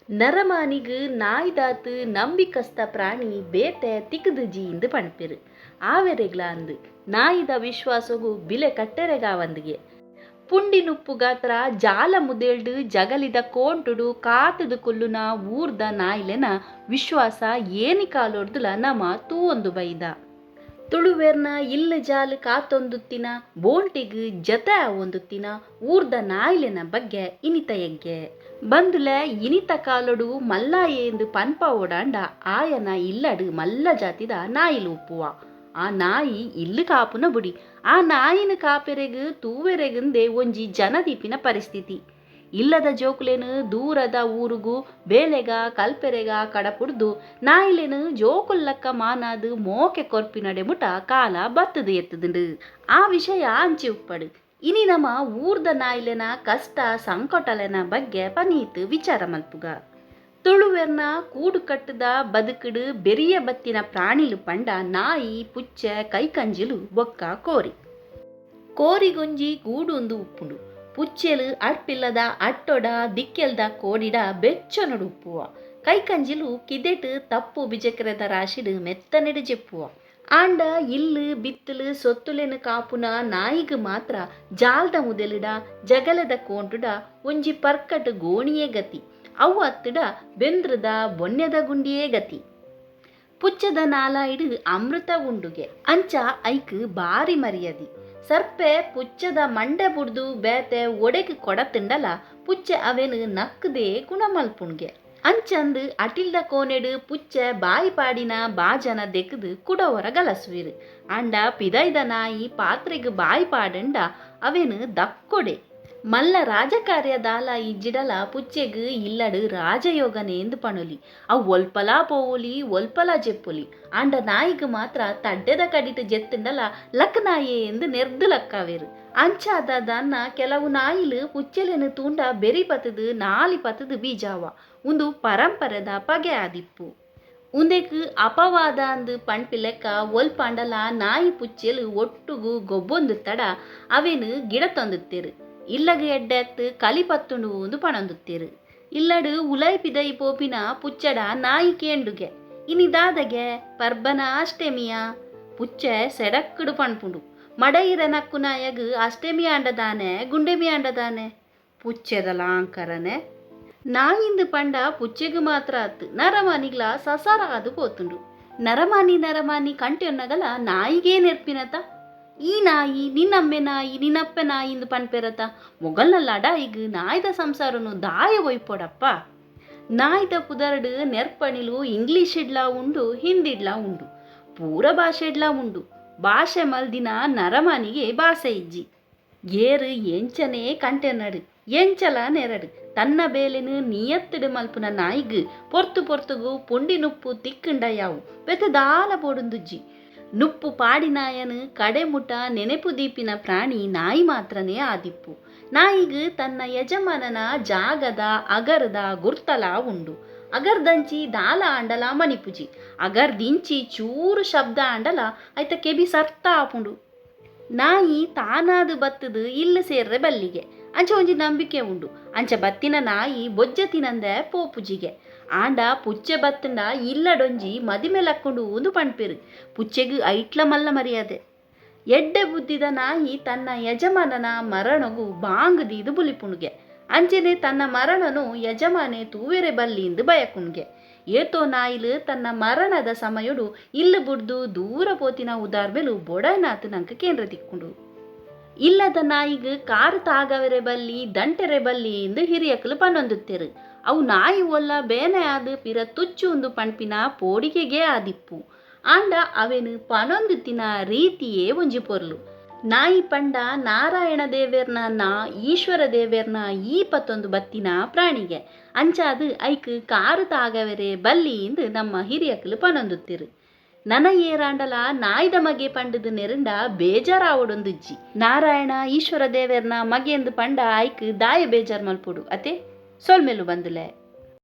ನರಮಾನಿಗ್ ನಾಯಿದಾತ್ ನಂಬಿಕಸ್ತ ಪ್ರಾಣಿ ಬೇತೆ ತಿಕ್ದುಜಿ ಇಂದ್ ಪಣ್ಪೆರ್. ಆವೆರೆಗ್ಲ ಅಂದ್, ನಾಯಿದ ವಿಶ್ವಾಸೊಗು ಬಿಲೆ ಕಟ್ಟೆರೆಗಾವಂದ್ಗೆ. ಪುಂಡಿ ನುಪ್ಪುಗಾತ್ರ ಜಾಲ ಮುದೆಲ್ಡ್ ಜಗಲಿದ ಕೋಂಟುಡು ಕಾತುದು ಕುಲ್ಲುನ ಊರ್ದ ನಾಯಿಲೆನ ವಿಶ್ವಾಸ ಏನಿ ಕಾಲೊರ್ದುಲ ನಮ ತೂವೊಂದು ಬೈದ. ತುಳುವೆರ್ನ ಇಲ್ಲ್ ಜಾಲ್ ಕಾತೊಂದುತ್ತಿನ, ಬೋಂಟೆಗ್ ಜತೆ ಆವೊಂದುತ್ತಿನ ಊರ್ದ ನಾಯಿಲೆನ ಬಗ್ಗೆ ಇನಿತ ಎಗ್ಗೆ. ಬಂದುಲೆ ಇನಿತ ಕಾಲೊಡು ಮಲ್ಲಾಯೇಂದ್ ಪನ್ಪಾವೊಡಾಂಡ ಆಯನ ಇಲ್ಲಡ್ ಮಲ್ಲ ಜಾತಿದ ನಾಯಿಲು ಉಪ್ಪುವ. ಆ ನಾಯಿ ಇಲ್ಲ್ ಕಾಪುನ ಬುಡಿ, ಆ ನಾಯಿನ್ ಕಾಪೆರೆಗ್ ತೂವೆರೆಗ್ಂದೇ ಒಂಜಿ ಜನ ದೀಪಿನ ಪರಿಸ್ಥಿತಿ. ಇಲ್ಲದ ಜೋಕುಲೆನ್ ದೂರದ ಊರುಗು ಬೇಲೆಗ ಕಲ್ಪೆರೆಗ ಕಡಪುಡ್ದು ನಾಯಿಲೆನ್ ಜೋಕುಲ್ಲಕ್ಕ ಮಾನಾದ್ ಮೋಕೆ ಕೊರ್ಪಿನಡೆ ಮುಟ ಕಾಲ ಬತ್ತುದು ಎತ್ತುದುಂಡು. ಆ ವಿಷಯ ಅಂಚಿ ಉಪ್ಪಡ್, ಇನಿ ನಮ ಊರ್ದ ನಾಯಿಲೆನ ಕಷ್ಟ ಸಂಕಟಲೆನ ಬಗ್ಗೆ ಪನೀತ್ ವಿಚಾರ ಮಲ್ಪುಗ. ತುಳುವೆರ್ನ ಕೂಡುಕಟ್ಟುದ ಬದುಕುಡು ಬೆರಿಯ ಬತ್ತಿನ ಪ್ರಾಣಿಲು ಪಂಡ ನಾಯಿ, ಪುಚ್ಚೆ, ಕೈಕಂಜಿಲು ಬೊಕ್ಕ ಕೋರಿ. ಕೋರಿಗೊಂಜಿ ಗೂಡು ಉಪ್ಪುಂಡು. ಪುಚ್ಚೆಲು ಅಡ್ಪಿಲ್ಲದ ಅಟ್ಟೊಡ ದಿಕ್ಕೆಲ್ದ ಕೋಡಿಡ ಬೆಚ್ಚೊನಡು ಉಪ್ಪುವ. ಕೈಕಂಜಿಲು ಕಿದೆಟ್ ತಪ್ಪು ಬಿಜಕ್ರೆದ ರಾಶಿಡ್ ಮೆತ್ತನೆಡ್ ಜೆಪ್ಪುವ. ಆಂಡ ಇಲ್ಲು ಬಿತ್ತಲು ಸೊತ್ತುಲೆನ್ ಕಾಪುನ ನಾಯಿಗ್ ಮಾತ್ರ ಜಾಲ್ದ ಮುದೆಲುಡ ಜಗಲೆದ ಕೋಂಟುಡ ಒಂಜಿ ಪರ್ಕಟ್ ಗೋಣಿಯೇ ಗತಿ. ಅವು ಅತ್ತುಡ ಬೆಂದ್ರದ ಬೊನ್ಯದ ಗುಂಡಿಯೇ ಗತಿ. ಪುಚ್ಚದ ನಾಲಾಯಿಡ್ ಅಮೃತ ಉಂಡುಗೆ, ಅಂಚ ಐಕ್ ಬಾರಿ ಮರ್ಯಾದಿ. ಸರ್ಪೆ ಪುಚ್ಚದ ಮಂಡೆ ಬುಡ್ದು ಬೇತೆ ಒಡೆಗ್ ಕೊಡತುಂಡಲ ಪುಚ್ಚೆ ಅವೆನ್ ನಕ್ಕದೇ ಗುಣ ಮಲ್ಪುಣ್ಗೆ. ಅಂಚಂದ್ ಅಟಿಲ್ದ ಕೋನೆಡು ಪುಚ್ಚೆ ಬಾಯಿ ಪಾಡಿನ ಬಾಜನ ದೆಕ್ಕದು ಕುಡವರ ಗಲಸುವೆರು. ಆಂಡ ಪಿದೈದ ನಾಯಿ ಪಾತ್ರೆಗ್ ಬಾಯಿ ಪಾಡಂಡ ಅವೆನ್ ದಕ್ಕೊಡೆ. ಮಲ್ಲ ರಾಜಕಾರ್ಯ ದಾಲ ಇಜ್ಜಿಡಲ ಪುಚ್ಚೆಗ್ ಇಲ್ಲಡು ರಾಜಯೋಗನೆ ಎಂದು ಪಣೊಲಿ. ಅವು ಒಲ್ಪಲಾ ಪೋವೊಲಿ, ಒಲ್ಪಲಾ ಜೆಪ್ಪೊಲಿ. ಆಂಡ ನಾಯಿಗ್ ಮಾತ್ರ ತಡ್ಡೆದ ಕಡಿಟ್ ಜೆತ್ತುಂಡಲ ಲಕ್ ನಾಯೆ ಎಂದು ನೆರ್ದು ಲಕ್ಕಾವೆರು. ಅಂಚಾದ ದಾನ್ನ ಕೆಲವು ನಾಯಿಲು ಪುಚ್ಚೆಲೆನ್ ತೂಂಡ ಬೆರಿ ಪತ್ತುದು ನಾಲಿ ಪತ್ತುದು ಬೀಜಾವ. ಉಂದು ಪರಂಪರೆದ ಪಗೆ ಆದಿಪ್ಪು. ಉಂದೆಕ್ ಅಪವಾದ ಅಂದ್ ಪಣ್ಪಿ ಲೆಕ್ಕ ಒಲ್ಪಾಂಡಲ ನಾಯಿ ಪುಚ್ಚೆಲು ಒಟ್ಟುಗು ಗೊಬ್ಬೊಂದುತ್ತಡ ಅವೆನ್ ಗಿಡತೊಂದುತ್ತೆರು. ಇಲ್ಲಗ್ ಎಡ್ಡೆತ್ ಕಲಿ ಪತ್ತುಂಡು ಅಂದ್ ಪಣೊಂದುತ್ತೆರು. ಇಲ್ಲಡ್ ಉಲಾಯಿ ಪಿದಯಿ ಪೋಪಿನ ಪುಚ್ಚಡ ನಾಯಿ ಕೇಂಡುಗೆ, ಇನಿ ದಾದಗೆ ಪರ್ಬನ ಅಷ್ಟೆಮಿಯ? ಪುಚ್ಚೆ ಸೆಡಕ್ಕುಡು ಪಣ್ಪುಂಡು, ಮಡಯಿರ ನಕ್ಕುನಾಯಗ್ ಅಷ್ಟೆಮಿ ಆಂಡ ದಾನೆ ಗುಂಡೆಮಿ ಆಂಡ ದಾನೆ? ಪುಚ್ಚೆದ ಲಾಂಕರನೆ. ನಾಯಿಂದು ಪಂಡ ಪುಚ್ಚೆಗ್ ಮಾತ್ರ ಅತ್ತು ನರಮಾನಿಗ್ಲ ಸಸಾರ ಆದ್ ಪೋತುಂಡು. ನರಮಾನಿ ನರಮಾನಿ ಕಂಟ್ಯೊನ್ನಗಲ ನಾಯಿಗೇ ನೆರ್ಪಿನತ. ಈ ನಾಯಿ ನಿನ್ನಮ್ಮೆ ನಾಯಿ ನಿನ್ನಪ್ಪೆ ನಾಯಿ ಇಂದು ಪಣ್ಪೆರತ. ಮೊಗಲ್ನ ಲಡಾಯಿಗ್ ನಾಯ್ದ ಸಂಸಾರನು ದಾಯ ಒಯ್ಪೊಡಪ್ಪ. ನಾಯ್ದ ಪುದರ್ಡ್ ನೆರ್ಪಣಿಲು ಇಂಗ್ಲೀಷಿಡ್ಲಾ ಉಂಡು, ಹಿಂದಿಡ್ಲಾ ಉಂಡು, ಪೂರ ಭಾಷೆಡ್ಲಾ ಉಂಡು. ಭಾಷೆ ಮಲ್ದಿನ ನರಮಾನಿಗೆ ಭಾಷೆ ಇಜ್ಜಿ. ಏರು ಎಂಚನೇ ಕಂಟೆನಡು ಎಂಚಲ ನೆರಡು ತನ್ನ ಬೇಲೆನು ನಿಯತ್ತುಡು ಮಲ್ಪುನ ನಾಯಿಗ್ ಪೊರ್ತು ಪೊರ್ತುಗು ಪುಂಡಿ ನುಪ್ಪು ತಿಕ್ಕುಂಡ ಯಾವು ಬೇತೆ ದಾಲ ಬೋಡುಂದುಜ್ಜಿ. ನುಪ್ಪು ಪಾಡಿನಾಯನು ಕಡೆಮುಟ ನೆನೆಪು ದೀಪಿನ ಪ್ರಾಣಿ ನಾಯಿ ಮಾತ್ರನೇ ಆದಿಪ್ಪು. ನಾಯಿಗ್ ತನ್ನ ಯಜಮಾನನ ಜಾಗದ ಅಗರದ ಗುರ್ತಲ ಉಂಡು. ಅಗರ್ದಂಚಿ ದಾಲ ಆಂಡಲ ಮಣಿಪುಜಿ, ಅಗರ್ದಿಂಚಿ ಚೂರು ಶಬ್ದ ಆಂಡಲ ಐತ ಕೆಬಿ ಸರ್ತ ಆಪುಂಡು. ನಾಯಿ ತಾನಾದು ಬತ್ತದು ಇಲ್ಲು ಸೇರ್ರೆ ಬಲ್ಲಿಗೆ ಅಂಚ ಒಂಜಿ ನಂಬಿಕೆ ಉಂಡು. ಅಂಚ ಬತ್ತಿನ ನಾಯಿ ಬೊಜ್ಜ ತಿನಂದೆ ಪೋಪುಜಿಗೆ. ಆಂಡ ಪುಚ್ಚೆ ಬತ್ತಂಡ ಇಲ್ಲಡೊಂಜಿ ಮದಿಮೆ ಲಕ್ಕೊಂಡು ಉಂದು ಪಣ್ಪೆರು. ಪುಚ್ಚೆಗ್ ಐಟ್ಲ ಮಲ್ಲ ಮರ್ಯಾದೆ. ಎಡ್ಡೆ ಬುದ್ಧಿದ ನಾಯಿ ತನ್ನ ಯಜಮಾನನ ಮರಣಗು ಬಾಂಗ್ ದೀದು ಬುಲಿಪುಣ್ಗೆ. ಅಂಚನೆ ತನ್ನ ಮರಣನು ಯಜಮಾನೆ ತೂವೆರೆ ಬಲ್ಲಿಂದು ಬಯಕುಣ್ಗೆ. ಏತೋ ನಾಯಿಲು ತನ್ನ ಮರಣದ ಸಮಯಡು ಇಲ್ಲು ಬುಡ್ದು ದೂರ ಪೋತಿನ ಉದಾರ್ಮೆಲು ಬೊಡೈನಾತ್ ನಂಕ್ ಕೇಂದ್ರ ತಿಕ್ಕುಂಡು. ಇಲ್ಲದ ನಾಯಿಗ್ ಕಾರು ತಾಗವೆರೆ ಬಲ್ಲಿ ದಂಟೆರೆ ಬಲ್ಲಿ ಎಂದು ಹಿರಿಯಕಲು ಪನ್ನೊಂದುತ್ತೆರು. ಅವು ನಾಯಿ ಒಲ್ಲ ಬೇನೆ ಆದ್ ಪಿರ ತುಚ್ಚು ಉಂದು ಪಣ್ಪಿನ ಪೋಡಿಗೆಗೆ ಆದಿಪ್ಪು. ಆಂಡ ಅವೆನು ಪನೊಂದುತ್ತಿನ ರೀತಿಯೇ ಒಂಜಿ ಪೊರ್ಲು. ನಾಯಿ ಪಂಡ ನಾರಾಯಣ ದೇವೆರ್ನ ನಾ ಈಶ್ವರ ದೇವೆರ್ನ ಈ ಪತ್ತೊಂದು ಬತ್ತಿನ ಪ್ರಾಣಿಗೆ. ಅಂಚಾದ್ ಐಕ್ ಕಾರು ತಾಗವೆರೆ ಬಲ್ಲಿ ಎಂದು ನಮ್ಮ ಹಿರಿಯಕಲು ಪನೊಂದುತ್ತೆರು. ನನ ಏರಾಂಡಲ ನಾಯ್ದ ಮಗೆ ಪಂಡದು ನೆರಂಡ ಬೇಜಾರಾವಡೊಂದುಜ್ಜಿ. ನಾರಾಯಣ ಈಶ್ವರ ದೇವೆರ್ನ ಮಗೆಂದು ಪಂಡ ಐಕ್ ದಾಯ ಬೇಜಾರ್ ಮಲ್ಪೊಡು ಅತೆ. ಸೊಲ್ಮೆಲು ಬಂದುಲೆ.